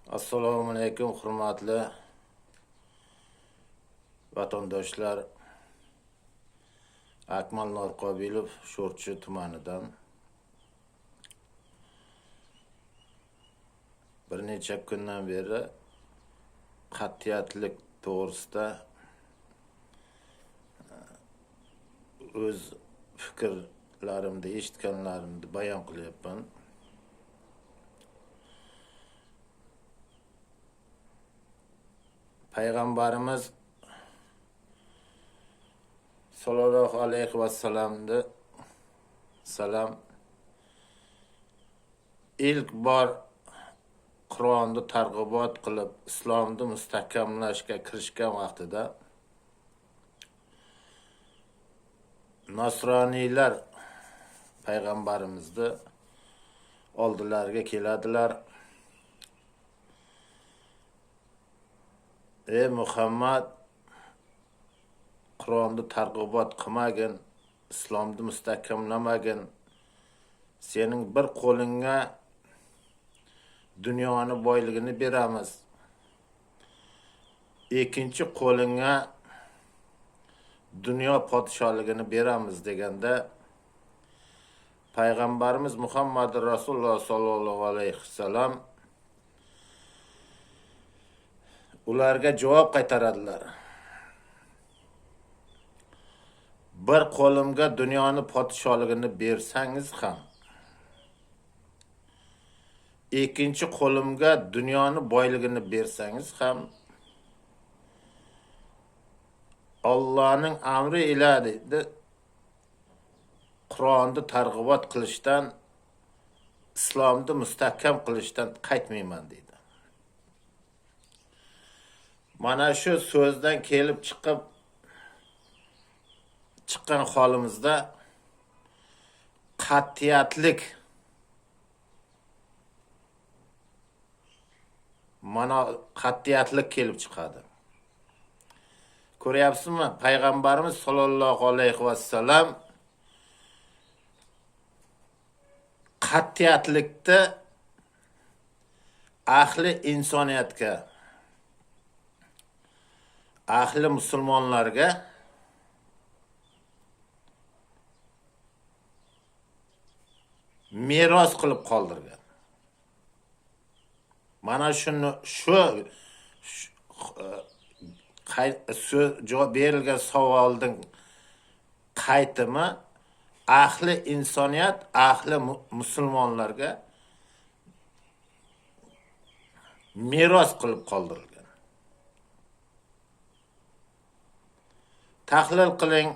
Assalomu alaykum, hurmatli vatandoshlar. Akmal Norqobilov, Sho'rchi tumanidan. Bir necha kundan beri qat'iyatlik to'g'risida o'z fikrlarimni, eshitganlarimni bayon qilyapman. Payg'ambarimiz sollallohu alayhi vasallamni salam ilk bor Qur'onni targ'ibot qilib, islomni mustahkamlashga kirishgan vaqtida nasroniylar payg'ambarimizni oldilariga keladilar. Ey Muhammad, Qur'onni targ'ibot qilmagin, islomni mustahkamlamagin. Sening bir qo'lingga dunyoni boyligini beramiz. Ikkinchi qo'lingga dunyo podsholigini beramiz deganda payg'ambarimiz Muhammad Rasululloh sollallohu alayhi vasallam ularga javob qaytaradilar. Bir qo'limga dunyoni podsholigini bersangiz ham, ikkinchi qo'limga dunyoni boyligini bersangiz ham, Allohning amri ila dedi, Qur'onni targ'ibot qilishdan, islomni mustahkam qilishdan qaytmayman dedi. Mana shu so'zdan kelib chiqqan holimizda qat'iyatlik mana qat'iyatlik kelib chiqadi. Ko'ryapsizmi? Payg'ambarimiz sollallohu alayhi vasallam qat'iyatlikda ahli insoniyatga, ahli musulmonlarga meros qilib qoldirgan. Mana shuni shu javob berilgan savolning qaytimi ahli insoniyat, ahli musulmonlarga meros qilib qoldirilgan. Tahlil qiling,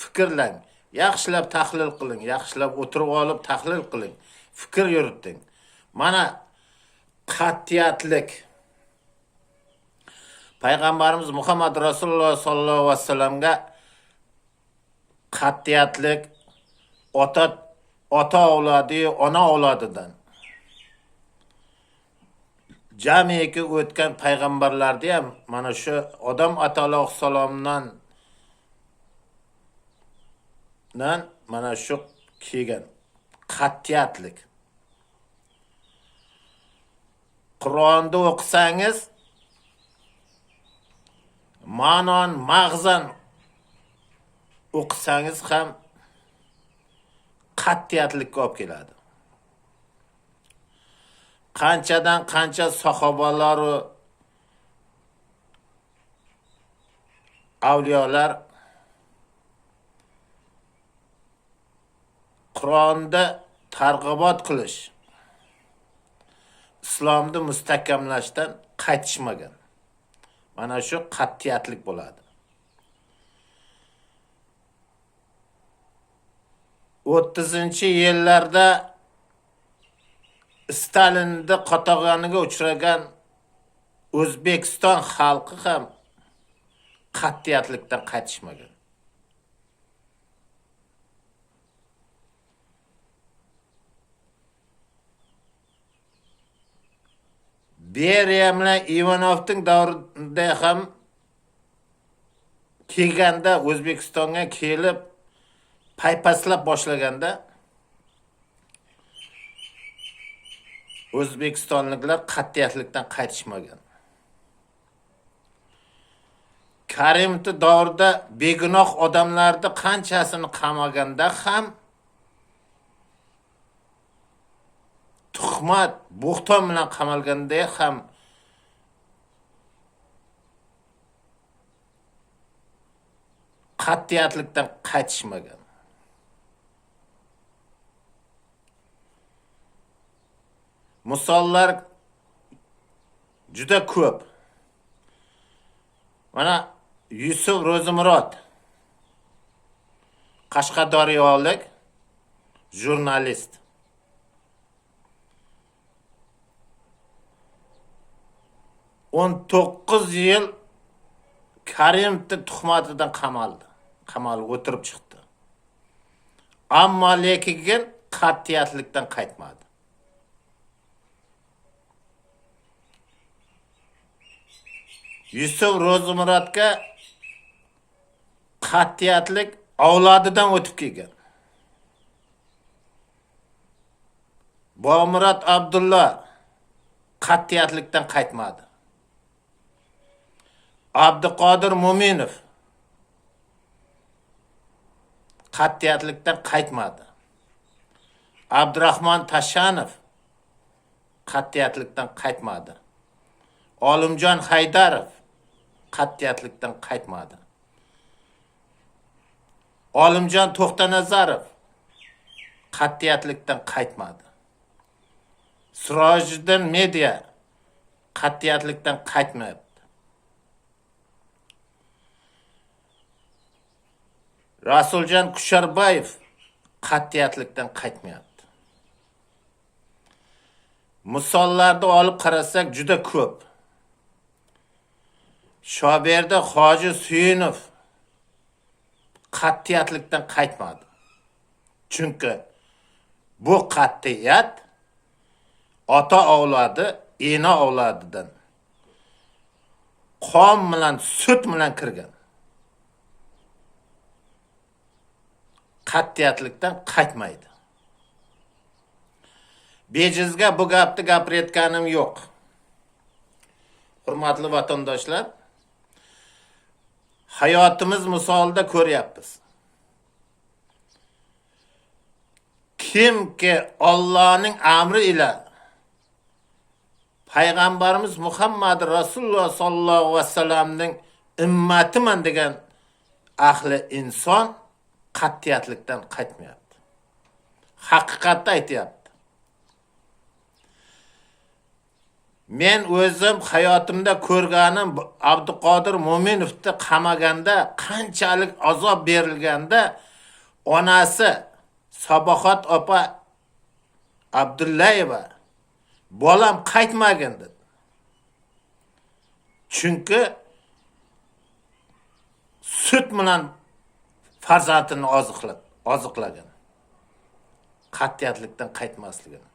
fikrlang, yaxshilab tahlil qiling, yaxshilab o'tirib olib tahlil qiling, fikr yuriting. Mana qat'iyatlik. Payg'ambarimiz Muhammad Rasululloh sollallohu alayhi vasallamga qat'iyatlik ota avlodi, ona avlodidan jamiki o'tgan payg'ambarlarda ham mana shu Odam alayhissalomdan mana shu kelgan qat'iyatlik. Qur'onni o'qisangiz ma'non mag'zan o'qisangiz ham qat'iyatlikka olib keladi. Qanchadan qancha sahobalar va avliyolar Qur'onda targ'ibot qilish, islomni mustahkamlashdan qaytishmagan. Mana shu qat'iyatlik bo'ladi. 30-yillarda Stalinni qatag'oniga uchragan O'zbekiston xalqi ham qat'iyatlikdan qaytishmagan. Beriya bilan Ivanovning davrida ham kelganda, O'zbekistonga kelib paypaslab boshlaganda O'zbekistonliklar qat'iyatlikdan qaytishmagan. Karimovni davrida begunoh odamlarni qanchasini qamaganda ham tuhmat, bo'xton bilan qamalganda ham qat'iyatlikdan qaytishmagan. Misollar juda ko'p. Mana Yusuf Ro'zimurod, Qashqadaryolik jurnalist. 19 yil Karimovning tuhmatidan qamaldi. Qamalib o'tirib chiqdi. Ammo lekin qat'iyatlikdan qaytmadi. Yusuf Ro'zimurodga qat'iyatlik avlodidan o'tib kelgan. Bomurod Abdulla qat'iyatlikdan qaytmadi. Abduqodir Mo'minov qat'iyatlikdan qaytmadi. Abdurahmon Tashanov qat'iyatlikdan qaytmadi. Olimjon Haydarov qat'iyatlikdan qaytmadi. Olimjon To'xtanazarov qat'iyatlikdan qaytmadi. Sirojiddin Media qat'iyatlikdan qaytmayapti. Rasuljon Kusharbayev qat'iyatlikdan qaytmayapti. Misollarni olib qarasak juda ko'p. Shoberdi Hoji Suyunov qat'iyatlikdan qaytmadi. Chunki bu qat'iyat ota avlodi, ena avlodidan qon bilan, sut bilan kirgan. Qat'iyatlikdan qaytmaydi. Bejizga bu gapni gapirayotganim yo'q. Hurmatli vatandoshlar, hayotimiz misolida ko'ryapmiz. Kimki Allohning amri ila Payg'ambarimiz Muhammad Rasululloh sallallohu alayhi vasallamning ummatiman degan ahli inson qat'iyatlikdan qaytmayapti. Haqiqatni aytyapti. Men o'zim hayotimda ko'rganim Abduqodir Mo'minovni qamaganda qanchalik azob berilganda onasi Sabohat opa Abdullayeva bolam qaytmagin dedi. Chunki sut bilan farzandini oziqlagan. Qat'iyatlikdan qaytmasligini.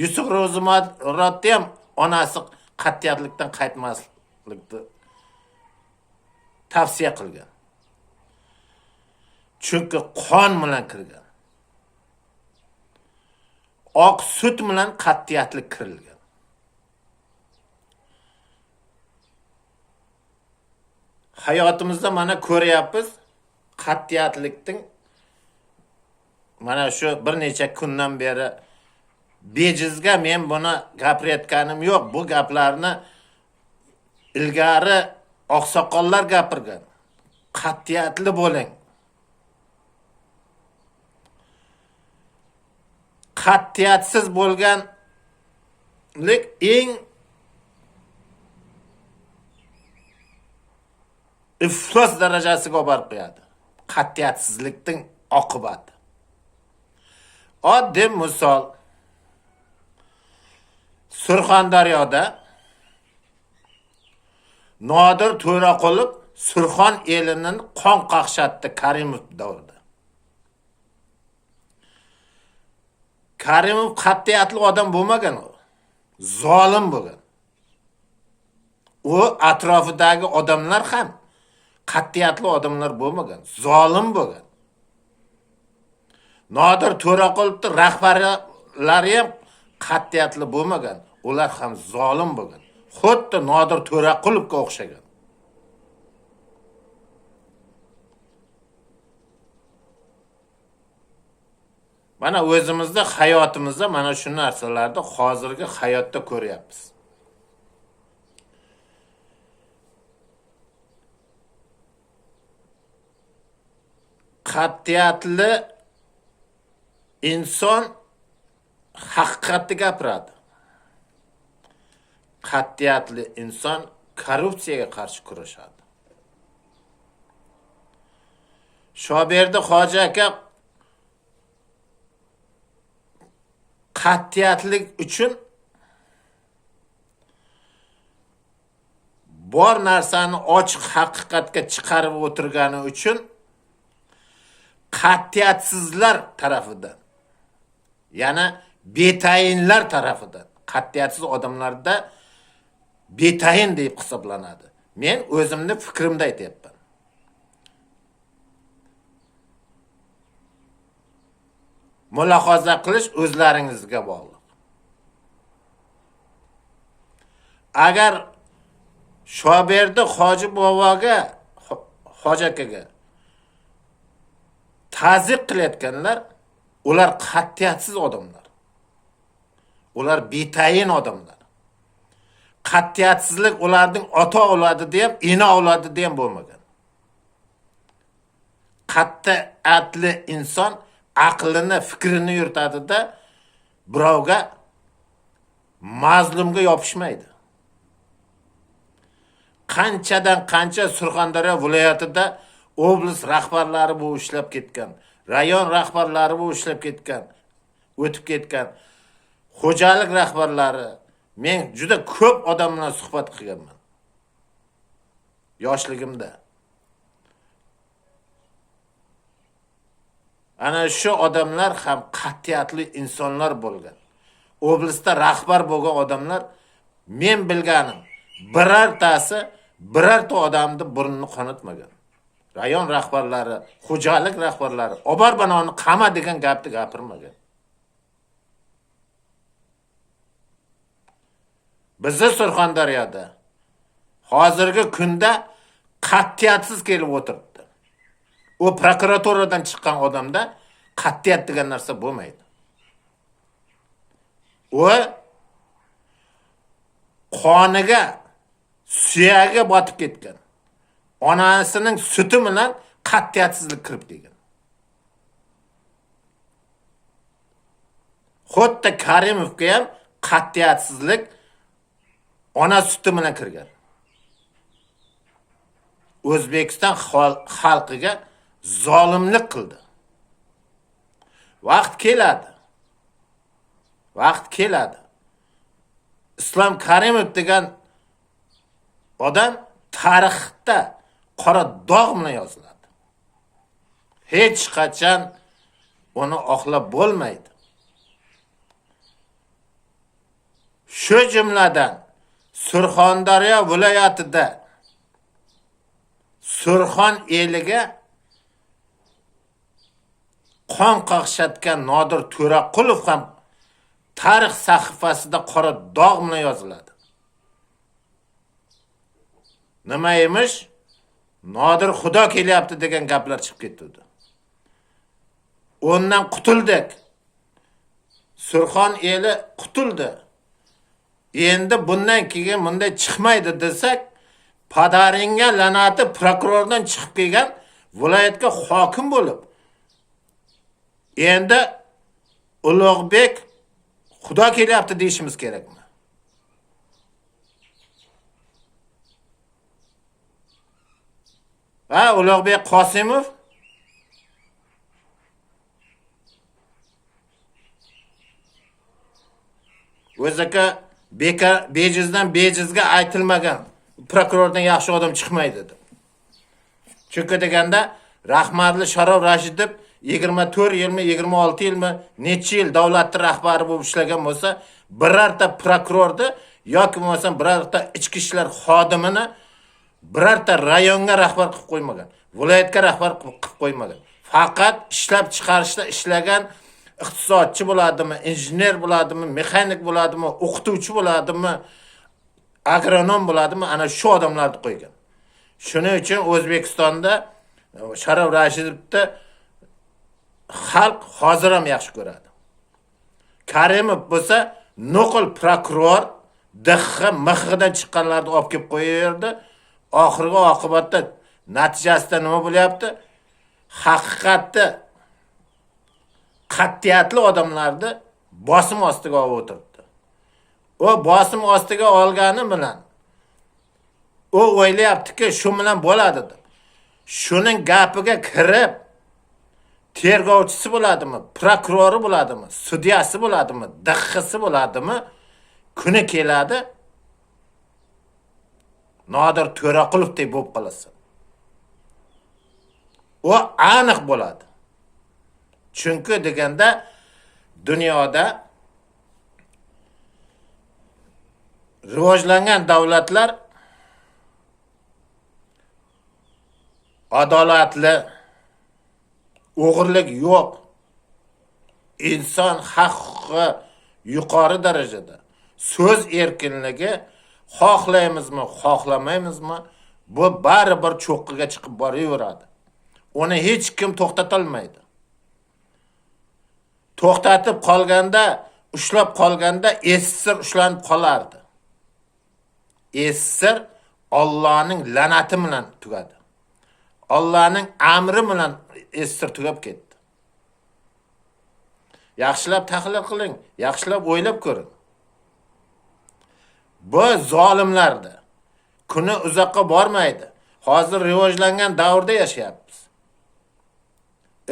Yusuf Ro'zimurodni ham onasi qat'iyatlikdan qaytmaslikni tavsiya qilgan. Chunki qon bilan kirgan. Oq sut bilan qat'iyatlik kirilgan. Hayotimizda mana ko'ryapmiz qat'iyatlikning mana shu bir necha kundan beri bejizga men buni gapirayotganim yo'q. Bu gaplarni ilgari oqsoqollar gapirgan. Qat'iyatli bo'ling. Qat'iyatsiz bo'lganlik eng iflos darajasiga olib borib qo'yadi. Qat'iyatsizlikning oqibati. Oddiy misol, Surxondaryoda Nodir To'raqulov Surxon elini qon qaqshatdi Karimov davrida. Karimov qat'iyatli odam bo'lmagan u. Zolim bo'lgan. U atrofidagi odamlar ham qat'iyatli odamlar bo'lmagan, zolim bo'lgan. Nodir To'raqulovning rahbarlari ham Qat'iyatli bo'lmagan, ular ham zolim bo'lgan. Xuddi Nodir To'raqulovga o'xshagan. Mana o'zimizda hayotimizda mana shu narsalarni hozirgi hayotda ko'ryapmiz. Qat'iyatli inson haqiqatni gapiradi. Qat'iyatli inson korrupsiyaga qarshi kurashadi. Shoberdi Hoji aka qat'iyatlik uchun bor narsani ochiq haqiqatga chiqarib o'tirgani uchun qat'iyatsizlar tarafidan, ya'ni betayinlar tarafidan, qat'iyatsiz odamlarda betayin deb hisoblanadi. Men o'zimni fikrimda aytyapman. Mulohaza qilish o'zlaringizga bog'liq. Agar Shoberdi Hoji boboga, Hoji akaga ta'ziq qilayotganlar, ular qat'iyatsiz odamlar. Ular betayin odamlar. Qat'iyatsizlik ularning ota avlodida ham, ena avlodida ham bo'lmagan. Qat'iyatli inson aqlini, fikrini yuritadida birovga, mazlumga yopishmaydi. Qanchadan qancha Surxondaryo viloyatida oblast rahbarlari bu ishlab ketgan, rayon rahbarlari bu ishlab ketgan, o'tib ketgan, xo'jalik rahbarlari. Men juda ko'p odam bilan suhbat qilganman yoshligimda. Ana shu odamlar ham qat'iyatli insonlar bo'lgan. Oblastda rahbar bo'lgan odamlar, men bilganim birortasi birorta odamni burnini qonatmagan. Rayon rahbarlari, xo'jalik rahbarlari obar banoni qama degan gapni gapirmagan. Bizni Surxondaryoda hozirgi kunda qat'iyatsiz kelib o'tiribdi. U prokuraturadan chiqqan odamda qat'iyat degan narsa bo'lmaydi. U qoniga, suyagiga botib ketgan. Onasining suti bilan qat'iyatsizlik kirib kelgan. Xuddi Karimovga ham qat'iyatsizlik ona suti bilan kirgan. O'zbekiston xalqiga zolimlik qildi. Vaqt keladi. Vaqt keladi. Islom Karimov degan odam tarixda qora dog' bilan yoziladi. Hech qachon uni oqlab bo'lmaydi. Shu jumladan Surxondaryo viloyatida Surxon eliga qon qaqshatgan Nodir To'raqulov ham tarix sahifasida qora dog' bilan yoziladi. Nima emish? Nodir Xudo kelyapti degan gaplar chiqib ketdi. Ondan qutuldik. Surxon eli qutuldi. Endi bundan keyin bunday chiqmaydi desak, padaringga la'nati prokurordan chiqib kelgan viloyatga hokim bo'lib, endi Ulug'bek Xudo kelyapti deyishimiz kerakmi? Ha, Ulug'bek Qosimov o'zaka bejizdan bejizga aytilmagan prokurordan yaxshi odam chiqmaydi deb. Chunki deganda rahmatli Sharof Rashidov 24 yilmi, 26 yilmi, necha yil davlatning rahbari bo'lib ishlagan bo'lsa, birorta prokurorni yoki bo'lmasa birorta ichki ishlar xodimini birorta rayonga rahbar qilib qo'ymagan, viloyatga rahbar qilib qo'ymagan. Faqat ishlab chiqarishda ishlagan Iqtisodchi bo'ladimi, injener bo'ladimi, mexanik bo'ladimi, o'qituvchi bo'ladimi, agronom bo'ladimi, ana shu odamlarni qo'ygan. Shuning uchun O'zbekistonda Sharof Rashidovni xalq hozir ham yaxshi ko'radi. Karimov bo'lsa nuqul prokuror DX MXdan chiqqanlarni olib kelib qo'yaverdi. Oxirgi oqibatda natijasida nima bo'lyapti? Haqiqatda qat'iyatli odamlarni bosim ostiga olib o'tiribdi. U bosim ostiga olgani bilan u o'ylayaptiki, shu bilan bo'ladi deb. Shuning gapiga kirib tergovchisi bo'ladimi, prokurori bo'ladimi, sudyasi bo'ladimi, DXsi bo'ladimi, kuni keladi Nodir To'raqulovdek bo'lib qolasan. U aniq bo'ladi. Chunki deganda dunyoda rivojlangan davlatlar adolatli, o'g'irlik yo'q, inson haq-huquqi yuqori darajada, so'z erkinligi xohlaymizmi, xohlamaymizmi, bu baribir cho'qqiga chiqib boraveradi. Uni hech kim to'xtatolmaydi. To'xtatib qolganda, ushlab qolganda SSSR ushlanib qolardi. SSSR Allohning la'nati bilan tugadi. Allohning amri bilan SSSR tugab ketdi. Yaxshilab tahlil qiling, yaxshilab o'ylab ko'ring. Bu zolimlarda kuni uzoqqa bormaydi. Hozir rivojlangan davrda yashayapmiz.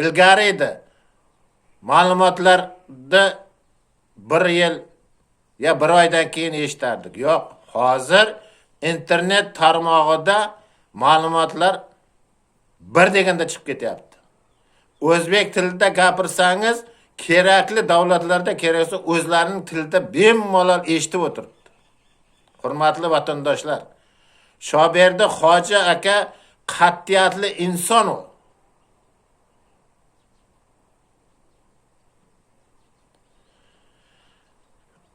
Ilgari edi ma'lumotlarda bir yil ya bir oydan keyin eshitardik. Yo'q, hozir internet tarmog'ida ma'lumotlar bir deganda chiqib ketyapti. O'zbek tilida gapirsangiz, kerakli davlatlarda keraksa o'zlarining tilida bemalol eshitib o'tiribdi. Hurmatli vatandoshlar, Shoberdi Hoji aka qat'iyatli inson u.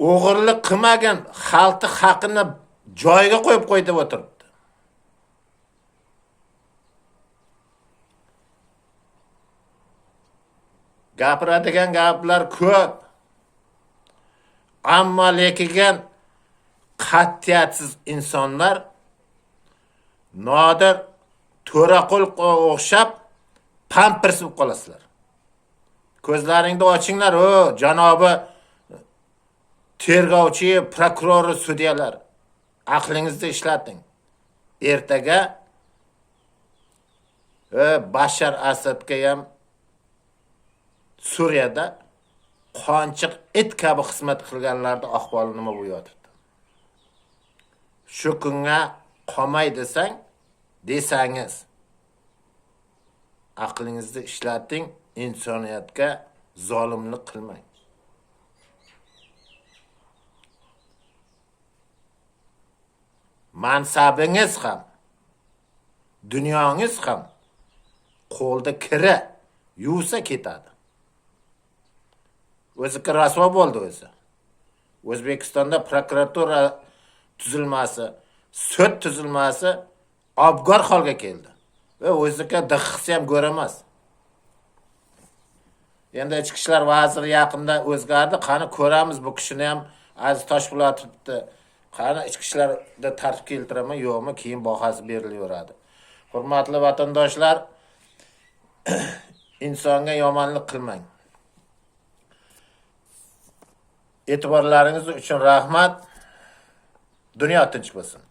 O'g'irlik qilmagan, xalqni haqini joyiga qo'yib qo'y deb o'tiribdi. Gapiradigan gaplar ko'p. Ammo lekin qat'iyatsiz insonlar Nodir To'raqulga o'xshab pampers bo'lib qolasizlar. Ko'zlaringni ochinglar, o janobi tergovchi, prokuror, sudyalar. Aqlingizni ishlating. Ertaga Bashar Asadga ham Suriyada qonchiq it kabi xizmat qilganlarning ahvoli nima bo'lyapti? Shu kunga qolmay desangiz aqlingizni ishlating, insoniyatga zolimlik qilmang. Mansabingiz ham, dunyongiz ham qo'lda kiri yuvsa ketadi. O'ziki rasvo bo'ldi o'zi. O'zbekistonda prokuratura tuzilmasi, sud tuzilmasi obgor holga keldi. Va o'ziki dixsi ham ko'ramas. Endi Ichki ishlar vaziri yaqinda o'zgardi. Qani ko'ramiz bu kishini ham Aziz Toshpo'latovni qani ichki ishlarda tartib keltiraman, yo'qmi, keyin bahasi berilaveradi. Hurmatli vatandoshlar, insonga yomonlik qilmang. E'tiborlaringiz uchun rahmat. Dunyo tinch bo'lsin.